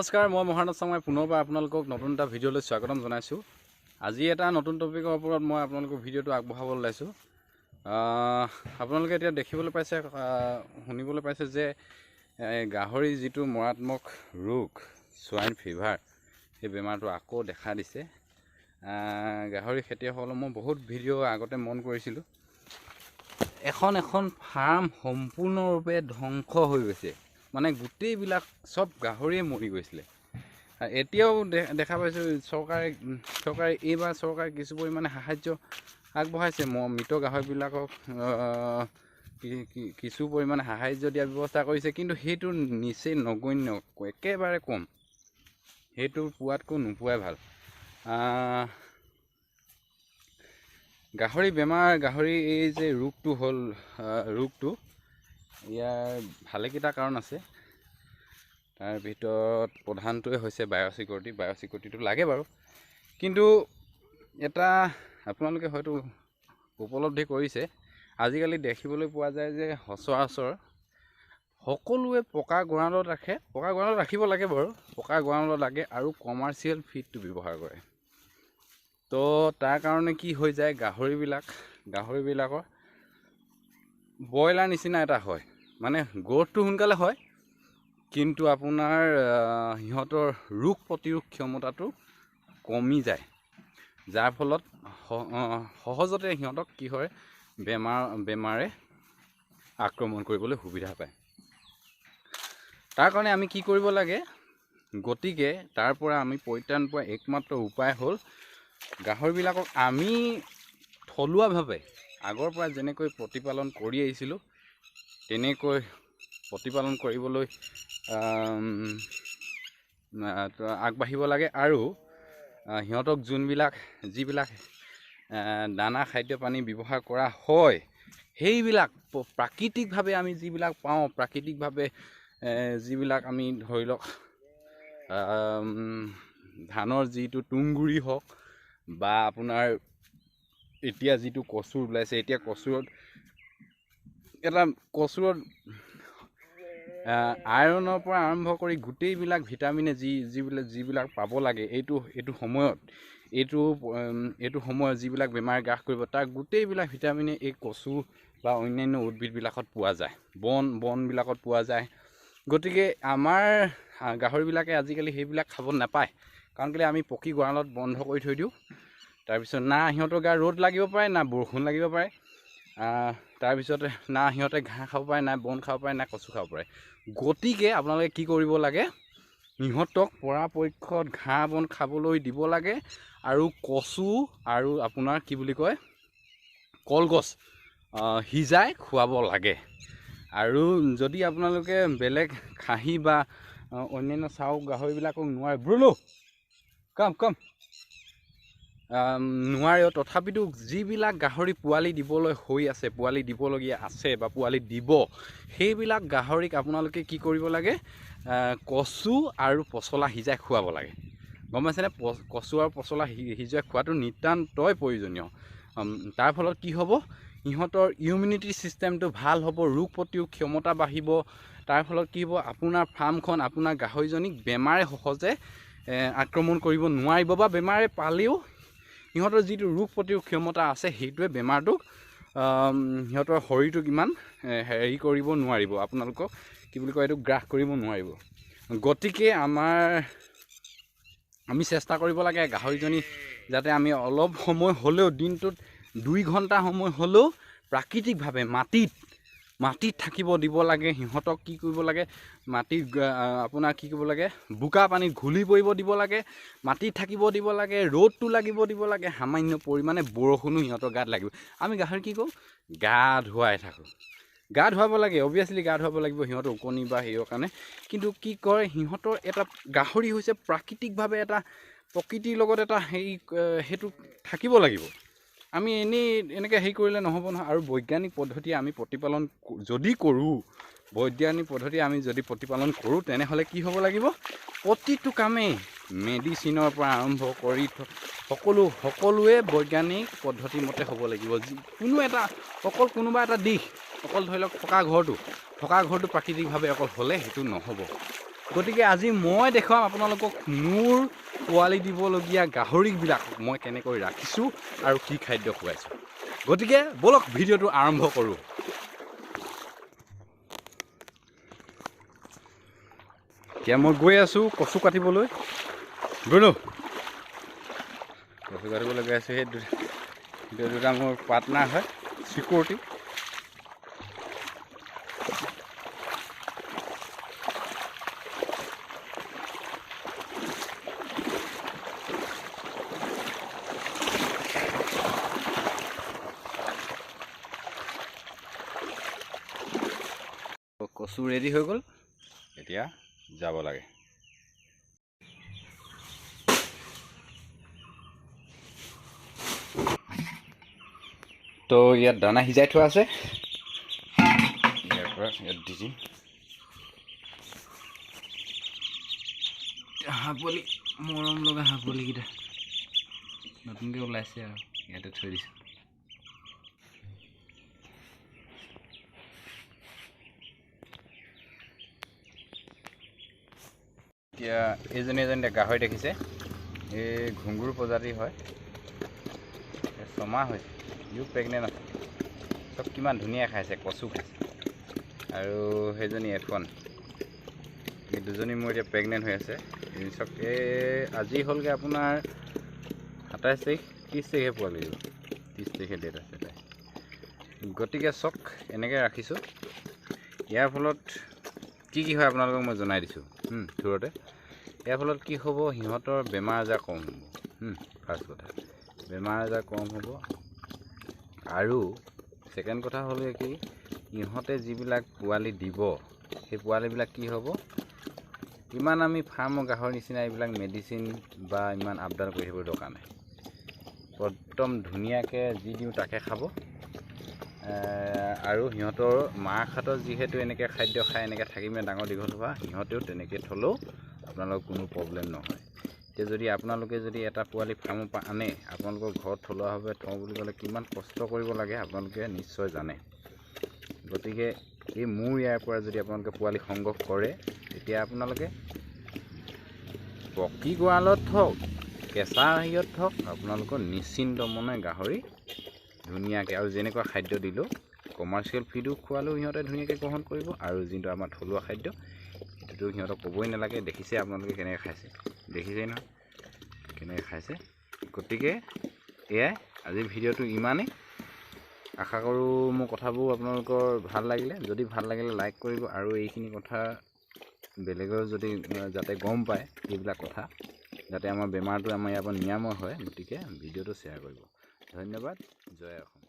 নমস্কাৰ, মই মহানন্দ শৰ্মাই পুনৰবাৰ আপোনালোকক নতুন এটা ভিডিঅ'লৈ স্বাগতম জনাইছোঁ। আজি এটা নতুন টপিকৰ ওপৰত মই আপোনালোকক ভিডিঅ'টো আগবঢ়াব ওলাইছোঁ। আপোনালোকে এতিয়া দেখিবলৈ পাইছে, শুনিবলৈ পাইছে যে গাহৰি যিটো মাৰাত্মক ৰোগ ছোৱাইন ফিভাৰ, সেই বেমাৰটো আকৌ দেখা দিছে। গাহৰি খেতিয়কসকলক মই বহুত ভিডিঅ' আগতে মন কৰিছিলোঁ, এখন এখন ফাৰ্ম সম্পূৰ্ণৰূপে ধ্বংস হৈ গৈছে, মানে গোটেইবিলাক চব গাহৰিয়ে মৰি গৈছিলে। এতিয়াও দেখা পাইছোঁ চৰকাৰে এইবাৰ চৰকাৰে কিছু পৰিমাণে সাহাৰ্য আগবঢ়াইছে, মৃত গাহৰিবিলাকক কিছু পৰিমাণে সাহাৰ্য দিয়াৰ ব্যৱস্থা কৰিছে, কিন্তু সেইটো নিচেই নগণ্য, একেবাৰে কম। সেইটো পোৱাতকৈ নোপোৱাই ভাল। গাহৰি বেমাৰ, গাহৰি এই যে ৰোগটো হ'ল, ৰোগটো ইয়াৰ ভালেকেইটা কাৰণ আছে। তাৰ ভিতৰত প্ৰধানটোৱে হৈছে বায়'ছিকিউৰিটি। বায়'ছিকিউৰিটিটো লাগে বাৰু, কিন্তু এটা আপোনালোকে হয়তো উপলব্ধি কৰিছে, আজিকালি দেখিবলৈ পোৱা যায় যে সচৰাচৰ সকলোৱে পকা গঁৰালত ৰাখে। পকা গঁৰালত ৰাখিব লাগে বাৰু, পকা গঁৰালত লাগে আৰু কমাৰ্চিয়েল ফিডটো ব্যৱহাৰ কৰে। তো তাৰ কাৰণে কি হৈ যায়, গাহৰিবিলাকৰ ব্ৰইলাৰ নিচিনা এটা হয়, মানে গ্ৰ'থটো সোনকালে হয়, কিন্তু আপোনাৰ সিহঁতৰ ৰোগ প্ৰতিৰোধ ক্ষমতাটো কমি যায়, যাৰ ফলত সহজতে সিহঁতক কি হয়, বেমাৰে আক্ৰমণ কৰিবলৈ সুবিধা পায়। তাৰ কাৰণে আমি কি কৰিব লাগে, গতিকে তাৰ পৰা আমি পৰিত্ৰাণ পোৱা একমাত্ৰ উপায় হ'ল গাহৰিবিলাকক আমি থলুৱাভাৱে আগৰ পৰা যেনেকৈ প্ৰতিপালন কৰি আহিছিলোঁ তেনেকৈ প্ৰতিপালন কৰিবলৈ আগবাঢ়িব লাগে। আৰু সিহঁতক যিবিলাক দানা খাদ্য পানী ব্যৱহাৰ কৰা হয়, সেইবিলাক প্ৰাকৃতিকভাৱে আমি যিবিলাক পাওঁ, প্ৰাকৃতিকভাৱে যিবিলাক আমি ধৰি লওক ধানৰ যিটো তুঁহগুৰি হওক বা আপোনাৰ এতিয়া যিটো কচু ওলাইছে, এতিয়া কচুৰত এটা কচুৰত আইৰণৰ পৰা আৰম্ভ কৰি গোটেইবিলাক ভিটামিনে যিবিলাক পাব লাগে এইটো সময়ত, এইটো সময়ত যিবিলাক বেমাৰ গ্ৰাস কৰিব, তাৰ গোটেইবিলাক ভিটামিনে এই কচু বা অন্যান্য উদ্ভিদবিলাকত পোৱা যায়, বনবিলাকত পোৱা যায়। গতিকে আমাৰ গাহৰিবিলাকে আজিকালি সেইবিলাক খাব নাপায়, কাৰণ কেলৈ আমি পকী গঁৰালত বন্ধ কৰি থৈ দিওঁ। তাৰপিছত না সিহঁতৰ গাত ৰ'দ লাগিব পাৰে, না বৰষুণ লাগিব পাৰে, তাৰপিছতে না সিহঁতে ঘাঁহ খাব পাৰে, না বন খাব পাৰে, না কচু খাব পাৰে। গতিকে আপোনালোকে কি কৰিব লাগে, সিহঁতক পৰাপক্ষত ঘাঁহ বন খাবলৈ দিব লাগে আৰু কচু আৰু আপোনাৰ কি বুলি কয় কলগছ সিজাই খুৱাব লাগে। আৰু যদি আপোনালোকে বেলেগ খাহী বা অন্যান্য চাউ গাহৰিবিলাকক নোৱাৰে, ব্ৰুলো কম কম নোৱাৰেও, তথাপিতো যিবিলাক গাহৰি পোৱালি দিবলৈ হৈ আছে, পোৱালি দিবলগীয়া আছে বা পোৱালি দিব, সেইবিলাক গাহৰিক আপোনালোকে কি কৰিব লাগে, কচু আৰু পচলা সিজাই খুৱাব লাগে। গম পাইছেনে? কচু আৰু পচলা সিজাই খোৱাটো নিতান্তই প্ৰয়োজনীয়। তাৰ ফলত কি হ'ব, সিহঁতৰ ইমিউনিটি ছিষ্টেমটো ভাল হ'ব, ৰোগ প্ৰতিৰোধ ক্ষমতা বাঢ়িব। তাৰ ফলত কি হ'ব, আপোনাৰ ফাৰ্মখন, আপোনাৰ গাহৰিজনীক বেমাৰে সহজে আক্ৰমণ কৰিব নোৱাৰিব, বা বেমাৰে পালেও সিহঁতৰ যিটো ৰোগ প্ৰতিৰোধ ক্ষমতা আছে সেইটোৱে বেমাৰটোক সিহঁতৰ শৰীৰটোক ইমান হেৰি কৰিব নোৱাৰিব, আপোনালোকক কি বুলি কয় এইটো গ্ৰাস কৰিব নোৱাৰিব। গতিকে আমি চেষ্টা কৰিব লাগে গাহৰিজনী যাতে আমি অলপ সময় হ'লেও, দিনটোত 2 ঘণ্টা সময় হ'লেও প্ৰাকৃতিকভাৱে মাটিত মাটিত থাকিব দিব লাগে সিহঁতক। কি কৰিব লাগে, মাটিত আপোনাৰ কি কৰিব লাগে, বোকা পানীত ঘুলি পৰিব দিব লাগে, মাটিত থাকিব দিব লাগে, ৰ'দটো লাগিব দিব লাগে, সামান্য পৰিমাণে বৰষুণো সিহঁতৰ গাত লাগিব। আমি গাহৰি কি কৰোঁ, গা ধুৱাই থাকোঁ। গা ধুৱাব লাগে, অভিয়াছলি গা ধুৱাব লাগিব সিহঁতৰ ওকণি বা হেৰিৰ কাৰণে। কিন্তু কি কৰে সিহঁতৰ এটা গাহৰি হৈছে প্ৰাকৃতিকভাৱে এটা প্ৰকৃতিৰ লগত এটা হেৰি, সেইটো থাকিব লাগিব। আমি এনেই এনেকৈ হেৰি কৰিলে নহ'ব নহয়। আৰু বৈজ্ঞানিক পদ্ধতিয়ে আমি প্ৰতিপালন যদি কৰোঁ, বৈজ্ঞানিক পদ্ধতিয়ে আমি যদি প্ৰতিপালন কৰোঁ, তেনেহ'লে কি হ'ব লাগিব, প্ৰতিটো কামেই মেডিচিনৰ পৰা আৰম্ভ কৰি সকলোৱে বৈজ্ঞানিক পদ্ধতিমতে হ'ব লাগিব। কোনো এটা অকল কোনোবা এটা দিশ, অকল ধৰি লওক থকা ঘৰটো প্ৰাকৃতিকভাৱে অকল হ'লে সেইটো নহ'ব। গতিকে আজি মই দেখুৱাম আপোনালোকক মোৰ পোৱালি দিবলগীয়া গাহৰিবিলাক মই কেনেকৈ ৰাখিছোঁ আৰু কি খাদ্য খুৱাইছোঁ। গতিকে ব'লক ভিডিঅ'টো আৰম্ভ কৰোঁ। এতিয়া মই গৈ আছোঁ কচু কাটিবলৈ। গ'লো কচু কাটিবলৈ গৈ আছোঁ। সেই দুটা মোৰ পাৰ্টনাৰ হয়, চিকিউৰিটি। কচু ৰেডি হৈ গ'ল, এতিয়া যাব লাগে। তো ইয়াত দানা সিজাই থোৱা আছে, ইয়াৰ পৰা ইয়াত দি দিম। হাঁহ পোৱালি, মৰম লগা হাঁহ পোৱালিকেইটা নতুনকৈ ওলাইছে আৰু ইয়াতে থৈ দিছোঁ। এতিয়া এইজনী এজনী গাহৰি দেখিছে, এই ঘুঁগুৰ প্ৰজাতি হয়, ছমাহ হৈছে, ইও প্ৰেগনেণ্ট আছে। চব কিমান ধুনীয়া খাইছে, কচু খাইছে। আৰু সেইজনী F1, এই দুজনী মোৰ এতিয়া প্ৰেগনেণ্ট হৈ আছে। চব এই আজি হ'লগৈ আপোনাৰ 27 তাৰিখ, 30 তাৰিখে পোৱালি দিব, 30 তাৰিখে ডেট আছে তাই। গতিকে চক এনেকৈ ৰাখিছোঁ। ইয়াৰ ফলত কি কি হয় আপোনালোকক মই জনাই দিছোঁ থোৰতে। ইয়াৰ ফলত কি হ'ব, সিহঁতৰ বেমাৰ আজাৰ কম হ'ব। ফাৰ্ষ্ট কথা বেমাৰ আজাৰ কম হ'ব। আৰু ছেকেণ্ড কথা হ'ল কি, ইহঁতে যিবিলাক পোৱালি দিব সেই পোৱালিবিলাক কি হ'ব, ইমান আমি ফাৰ্মৰ গাহৰি নিচিনা এইবিলাক মেডিচিন বা ইমান আপডাল কৰি থাকিব দৰকাৰ নাই। একদম ধুনীয়াকৈ যি দিওঁ তাকে খাব। আৰু সিহঁতৰ মাক হাতত যিহেতু এনেকৈ খাদ্য খাই এনেকৈ থাকি মানে ডাঙৰ দীঘল হোৱা, সিহঁতেও তেনেকৈ থ'লেও আপোনালোকৰ কোনো প্ৰব্লেম নহয়। এতিয়া যদি আপোনালোকে যদি এটা পোৱালি ফাৰ্মৰ পৰা আনে, আপোনালোকৰ ঘৰত থলুৱাভাৱে থওঁ বুলি ক'লে কিমান কষ্ট কৰিব লাগে আপোনালোকে নিশ্চয় জানে। গতিকে এই মোৰ ইয়াৰ পৰা যদি আপোনালোকে পোৱালি সংগ্ৰহ কৰে, তেতিয়া আপোনালোকে পকী গঁৰালত থওক, কেঁচা হেৰিয়ত থওক, আপোনালোকৰ নিশ্চিন্ত মনে গাহৰি ধুনীয়াকৈ আৰু যেনেকুৱা খাদ্য দিলেও, কমাৰ্চিয়েল ফিডো খোৱালেও সিহঁতে ধুনীয়াকৈ গ্ৰহণ কৰিব। আৰু যোনটো আমাৰ থলুৱা খাদ্য, সেইটোতো সিহঁতক ক'বই নালাগে। দেখিছে আপোনালোকে কেনেকৈ খাইছে, দেখিছেই নহয় কেনেকৈ খাইছে। গতিকে এয়াই আজিৰ ভিডিঅ'টো ইমানেই। আশা কৰোঁ মোৰ কথাবোৰ আপোনালোকৰ ভাল লাগিলে। যদি ভাল লাগিলে লাইক কৰিব, আৰু এইখিনি কথা বেলেগেও যদি যাতে গম পায় এইবিলাক কথা, যাতে আমাৰ বেমাৰটো আমাৰ ইয়াৰ পৰা নিৰাময় হয়। গতিকে ভিডিঅ'টো শ্বেয়াৰ কৰিব। ধন্যবাদ। জয় অসম।